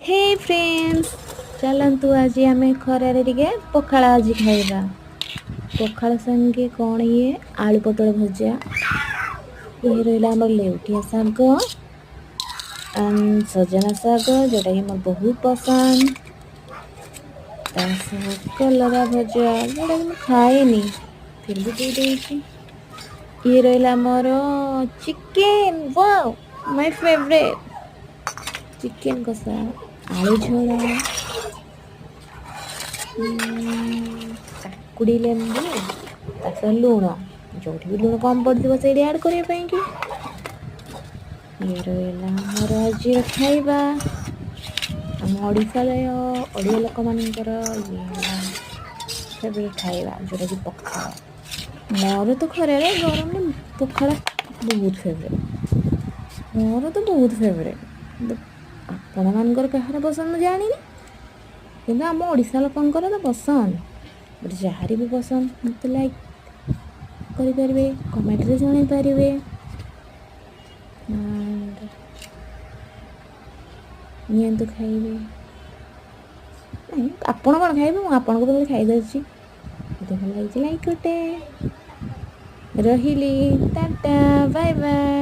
ହେ friends, ଚାଲନ୍ତୁ ଆଜି ଆମେ ଖରାରେ ଟିକେ ପଖାଳ ଆଜି ଖାଇବା। ପଖାଳ ସାଙ୍ଗେ କ'ଣ? ଇଏ ଆଳୁ ପୋଟଳ ଭଜା, ଇଏ ରହିଲା ଆମର ଲେଉଟିଆ ଶାଗ, ସଜନା ଶାଗ, ଯେଉଁଟାକି ମୋର ବହୁତ ପସନ୍ଦ। ତା ସହ କଲରା ଭଜା, ଯେଉଁଟାକି ମୁଁ ଖାଏନି, ଫିର୍ ବି ଦେଇଦେଇଛି। ଇଏ ରହିଲା ଆମର ଚିକେନ୍, ୱାଓ, ମାଇ ଫେଭରେଟ୍ ଚିକେନ୍ କଷା, ଆଳୁ ଝୋଳ, କାକୁଡ଼ି, ଲେମ୍ବୁ, ତା ସହ ଲୁଣ। ଯେଉଁଠି ବି ଲୁଣ କମ୍ ପଡ଼ିଥିବ, ସେଇଠି ଆଡ଼୍ କରିବା ପାଇଁକି। ଇଏ ରହିଲା ଆମର ଆଜିର ଖାଇବା। ଆମ ଓଡ଼ିଶାର ଓଡ଼ିଆ ଲୋକମାନଙ୍କର ଇଏ ହେଲା ଫେଭରେଟ୍ ଖାଇବା, ଯେଉଁଟାକି ପଖାଳ। ମୋର ତ ଖରାରେ ଗରମରେ ପଖାଳ ବହୁତ ଫେଭରେଟ୍। ମୋର ତ ବହୁତ ଫେଭରେଟ୍। ଆପଣମାନଙ୍କର କାହାର ପସନ୍ଦ ମୁଁ ଜାଣିନି, କିନ୍ତୁ ଆମ ଓଡ଼ିଶା ଲୋକଙ୍କର ତ ପସନ୍ଦ। ବଟ୍ ଯାହାର ବି ପସନ୍ଦ, ମୋତେ ଲାଇକ୍ କରିପାରିବେ, କମେଣ୍ଟରେ ଜଣାଇ ପାରିବେ ଆଣ୍ଡ ନିଅନ୍ତୁ ଖାଇବେ। ନାଇଁ, ଆପଣ କ'ଣ ଖାଇବେ? ମୁଁ ଆପଣଙ୍କ ବଦଳରେ ଖାଇଦେଉଛି। ଯଦି ଭଲ ଲାଗିଛି, ଲାଇକ୍ ଗୋଟେ। ରହିଲି, ଟାଟା, ବାଏ ବାଏ।